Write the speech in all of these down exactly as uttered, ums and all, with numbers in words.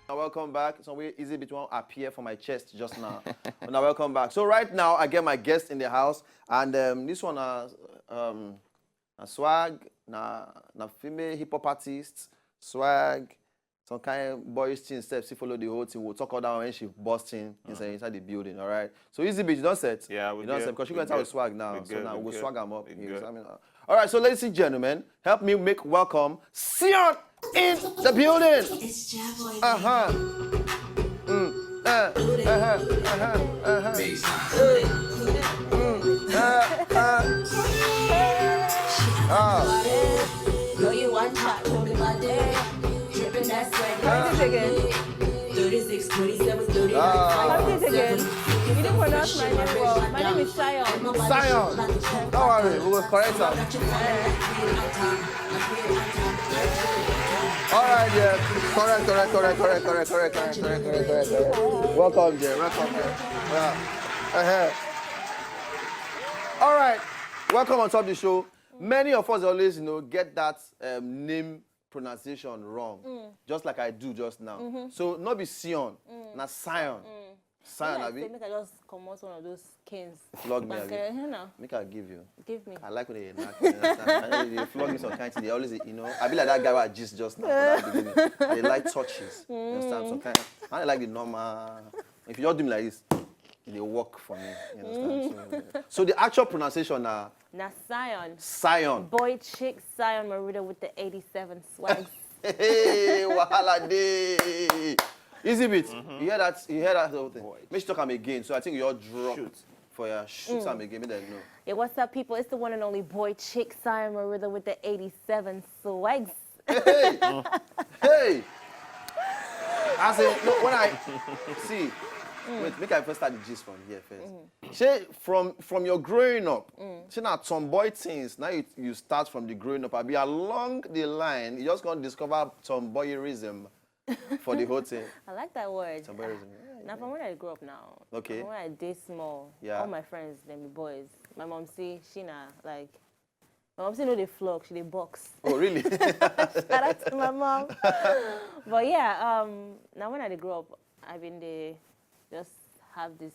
Now, welcome back. Some way Easy Beat wan appear for my chest just now. Now, welcome back. So right now, I get my guest in the house, and um, this one, uh, um, a swag, na na female hip hop artist, swag, some kind boyish thing steps. She follow the whole thing. We'll talk about that when she busting inside, inside the building. All right. So Easy Beat, you don't set. Yeah, we You don't good. set because she We went out with good. swag now. We So good, now we we'll good. Swag them up. We You good. know what I mean? All right. So ladies and gentlemen, help me make welcome Sion in the building. It's Javoy. Uh huh. Mm. Uh, uh-huh, uh-huh, uh-huh. Mm, uh, uh. Ah. Know you one shot, hold me body. Dripping that sweat. How is it again? thirty-six, twenty-seven, thirty-nine. Ah. How is it again? You didn't pronounce my name well. My name is Sion. Sion. Don't worry, we will correct her. All right, yeah. Correct, correct, correct, correct, correct, correct, correct, correct, correct, correct. Welcome, yeah. Welcome, yeah. Yeah. Uh-huh. All right. Welcome on top of the show. Many of us always, you know, get that um, name pronunciation wrong, just like I do just now. So not be Sion, na Sion. Sion, Like abi? Say, make I just comot one of those canes. Flog me, Back, abi? Uh, you know, Make I give you. Give me. I like when they knock me. You understand? I know they flog me some kind thing. They always, you know, I be like that guy with gist just now. For that beginning. They like touches. You understand? Some kind. I don't like the normal. If you just do me like this, it dey work for me. You understand? So, so the actual pronunciation na Na Sion. Sion. Boy chick Sion Marita with the eighty-seven swags. Hey, wahala dey. Easy Beat. You hear that? You hear that whole thing? Make sure talk am again. So I think you all drop Shoot. for your shoot am again. Make them know. Yeah, what's up, people? It's the one and only boy chick Sion Marita with the eighty-seven swags. Hey, hey. I say no, when I see. Wait, make I first start the gist from here first. Say from from your growing up, say na tomboy things. Now you, you start from the growing up. I be along the line. You just gonna discover tomboyism for the whole thing. I like that word. Tomboyism. Yeah, Now, from when I grew up now, Okay. From when I did small, Yeah. All my friends, them be boys. My mom see, she na like, my mom see no dey flog, she dey box. Oh, really? Shout out to my mom. But yeah, um, now when I dey grow up, I been dey just have this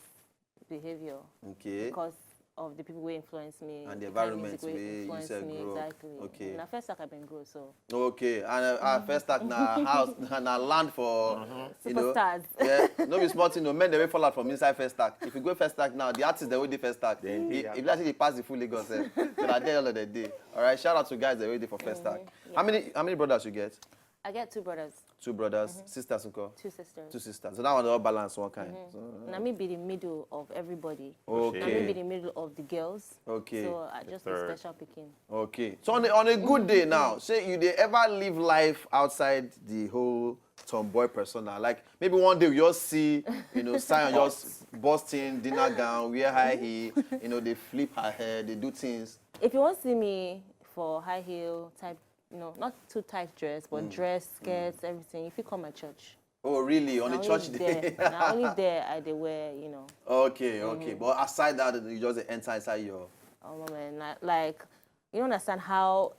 behavior Okay. because of the people who influence me, And the kind of environment music wey wey you influence sef me grow up. Exactly. Okay. Na first like I been grow so. Okay, and uh, uh, first act na house na, na land for you know. Superstars. Yeah, no be small thing. No, men they will fall out from inside first act. If you go first act now, the artists they will do first act. Then If yeah. if that's the pass the full Lagos, eh, so na there all of the day. All right, shout out to guys that waiting for first act. How many how many brothers you get? I get two brothers, Two brothers, sisters, uncle. Two sisters. Two sisters. So that one all balance one kind. So, Now me be the middle of everybody. Now me be okay. The middle of the girls. Okay. So I just a Third. Special picking. Okay. So on a, on a good day now, say you they ever live life outside the whole tomboy persona? Like maybe one day we all see, you know, Sion just busting dinner gown, wear high heel, you know, they flip her hair, they do things. If you want to see me for high heel type, you know, not too tight dress, but dress, skirts, everything, if you come my church. Oh, really? On Na a only church there, day? Na only there I dey wear, you know. Okay, okay. But aside that, you just enter inside your. Oh man, I, like, you don't understand how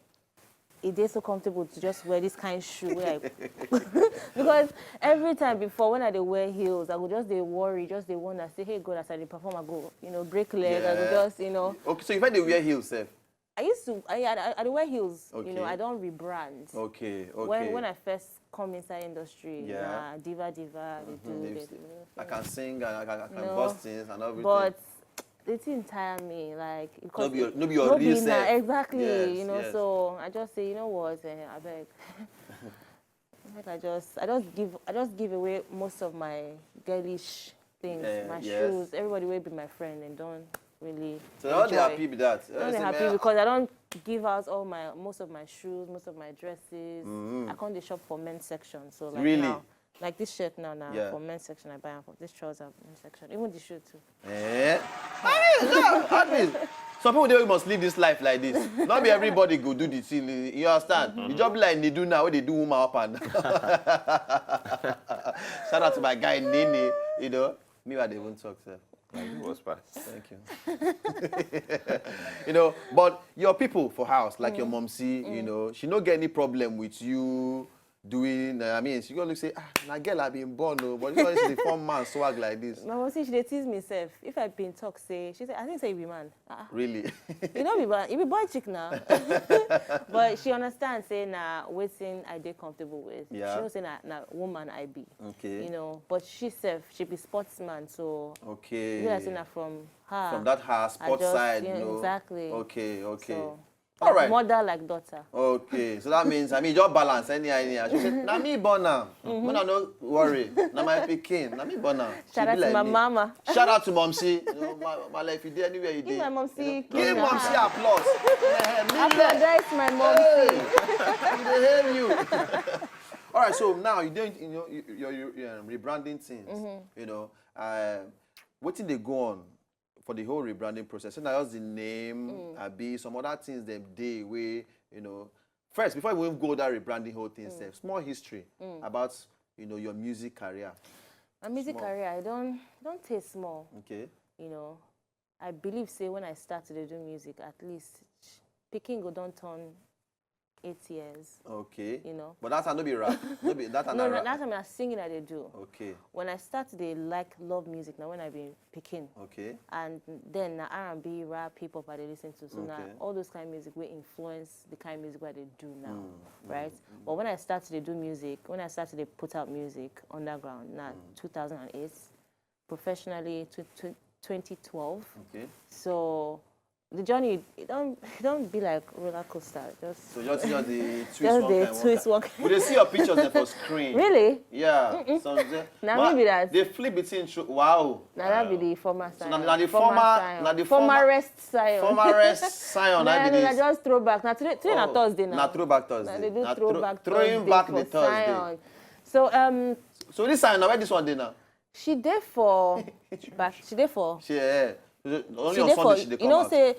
it is so comfortable to just wear this kind of shoe. Where I, because every time before when I dey wear heels, I would just dey worry, just dey wonder, say, hey God, as I dey perform, I go, you know, break leg, I go Yeah. Just, you know. Okay, so if I dey wear heels, sef. I used to, I, I, I dey wear heels, you Okay. know, I don't rebrand. Okay, okay. When when I first come inside industry, Yeah. Na Diva Diva, they do They they say, do I can sing, I, I, I can No. bust things and everything. But the thing tire me, like, because No be your- it- no be your real na- self. Exactly, Yes, you know. Yes. So I just say, you know what, eh, I beg. Like I just, I just give, I just give away most of my girlish things, Eh, my yes. Shoes. Everybody will be my friend and don't really. So how they Enjoy. Happy with that? Don't they happy because I don't give out all my most of my shoes, most of my dresses. Mm-hmm. I can't dey shop for men's section, so like really? Now, like this shirt now, now yeah. For men's section I buy them for. This trouser men's section, even the shoe too. Eh? I mean, no, I mean, some people they must live this life like this. Not be everybody go do the thing. You understand? Mm-hmm. You just be like Nidu now, where they do woman up and shout out to my guy Nene. You know, me I they won't talk, sir. It was fast. Thank you. You know, but your people for house, like mm. Your mom see, mm. You know, she no get any problem with you. doing, uh, I mean, she go look say, "Ah, na girl I been born o," but you know, she dey form man swag like this. My mom say she dey tease me sef. If I been talk say, she say, "I think say you be man." Ah, Really? you know be man, you be boy chick now. But she understand say na wetin I dey comfortable with. Yeah. She know say na, na woman I be. Okay. You know, but she sef, she be sportsman, so Okay. you know, I say na from her. From that her I sports just, side, yeah, no? Exactly. Okay, okay. So, All right. Mother like daughter. Okay, so that means, I mean, just balance anyhow, anyhow. She said, "Na me born am. Una no worry. Na my pikin. Na me born am." She Shout be out to like my me. mama. Shout out to Momsy. You know, my, my life, you there anywhere you Give there. my momsy You know, kiss give na Momsy her. Applause. Eh, me Apologize my mom. Hey, we dey hail you. All right, so now you doing, you know, you, you're, you're, you're rebranding things. You know, um, wetin dey go on for the whole rebranding process? So na just the name, abi some other things dem dey wey, you know. First, before we even go that rebranding whole thing sef, small history about, you know, your music career. My music Small. Career, I don't don't taste small. Okay. You know, I believe say when I start to dey do music, at least pikin go don turn eight years. Okay. You know. But that time no be rap. No be that time No, na no, rap. That time na singing I dey do. Okay. When I start to dey like love music, na when I be pikin. Okay. And then na R and B, rap, hip hop I dey listen to. So na Okay. all those kind of music wey influence the kind of music wey I dey do now, Mm, right? But when I start to dey do music, when I start to dey put out music underground, na two thousand and eight, professionally to, to twenty twelve. Okay. So the journey, it don't it don't be like roller coaster. Just So just, just the twist Just one the kind, one twist kind. One kind. We dey see your pictures there for screen. Really? Yeah. Some say, Na ma, me be that. They flip between show. Wow. Na that be Wow. the former So Scion. na, na the former, Scion. na the Former former, rest Scion. former rest Scion. Na, I be na, na this. Just throwback. Na today, today na Oh, Thursday now. Na throwback Thursday. Na they do Na throw- throwback throwing Thursday back for the Thursday. Scion. So um, So this time, now where this one dey now? she dey for back. She dey for. She, eh, only She on dey Sunday for. she dey You come know out. Say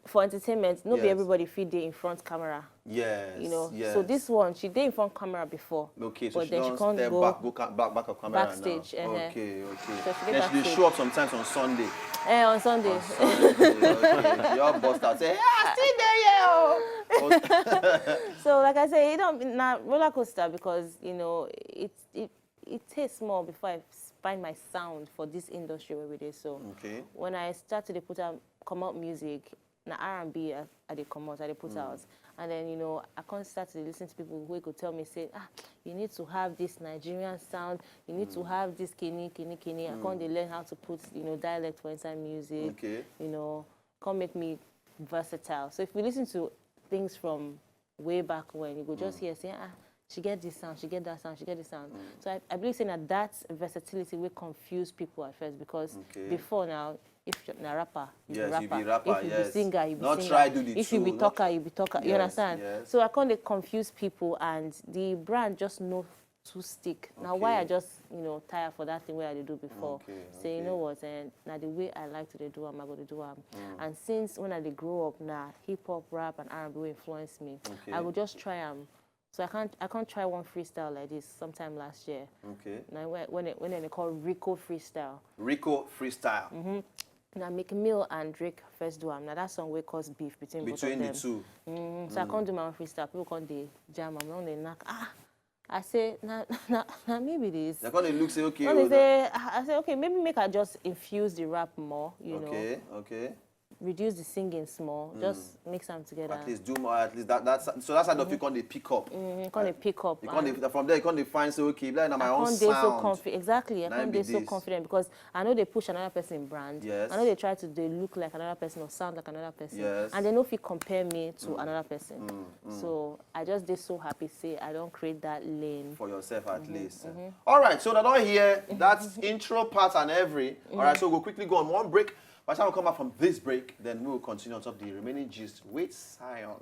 for entertainment, no be Yes. Everybody fit dey in front camera. Yes. You know. Yes. So this one, she dey in front camera before. Okay, so But she then don she can't step go back, go ca- back, back of camera backstage, now. Uh-huh. Okay, okay. So she dey Then she dey backstage. Show up sometimes on Sunday. Eh, on Sunday. On Sunday, okay. She all bust out. Say, "Hey, I still dey here o." So like I say, you know, na roller coaster because you know it it it takes more before I s- find my sound for this industry where we dey. So Okay. When I start to dey put out come out music, na R and B I, I dey come out, I dey put out. And then you know, I can't start to listen to people who go tell me say, ah, you need to have this Nigerian sound, you need to have this kini kini kini. I can't dey learn how to put you know dialect for inside music. Okay. You know, can't make me versatile. So if you listen to things from way back when, you go just hear say, ah, she get this sound, she get that sound, she get this sound. So I, I believe saying that that versatility will confuse people at first because Okay. Before now, if you're a rapper, you Yes, be rapper. You be rapper. If you Yes. be singer, you be Not singer. Try do the If you be two, not talker, you be talker. You Yes, understand? Yes. So I can't dey confuse people, and the brand just no too stick. Now why I Okay. Just you know tire for that thing where I dey do before. Okay, Say you okay. Know what, and now the way I like to dey do am, I go dey do am. Mm. And since when I dey grow up now, hip hop, rap, and R and B will influence me. Okay. I go just try am. So I can't I can't try one freestyle like this sometime last year. Okay. Now when when they, when they call Rico freestyle. Rico freestyle. Now Meek Mill and Drake first do am. Now that song will cause beef between both Between of the them. Two. Mm, so I can't do my own freestyle. People can't dey jam. I'm not dey knock. Ah, I say na na na maybe this. They come dey look say, okay, When oh, they say, I I say okay, maybe make I just infuse the rap more, you know, Okay, okay. Reduce the singing small, just mix them together. At least do more. At least that that's so that's how the come dey pick up. Mm, come dey pick up. You come dey, from there, you come dey find say, okay, like na my I own can't dey so sound. Confident. Exactly, I Na can't be dey so this. Confident because I know they push another person brand. Yes. I know they try to they look like another person or sound like another person. Yes. And they no fit compare me to another person. So I just dey so happy say I don't create that lane. For yourself at least. All right, so that all here, that's intro part and every. All right, so we'll quickly go on one break. By the time we come back from this break, then we will continue on top of the remaining gist with Scion.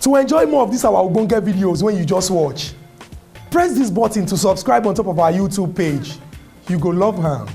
To enjoy more of these our ogbonge videos when you just watch, press this button to subscribe on top of our YouTube page. You go love am.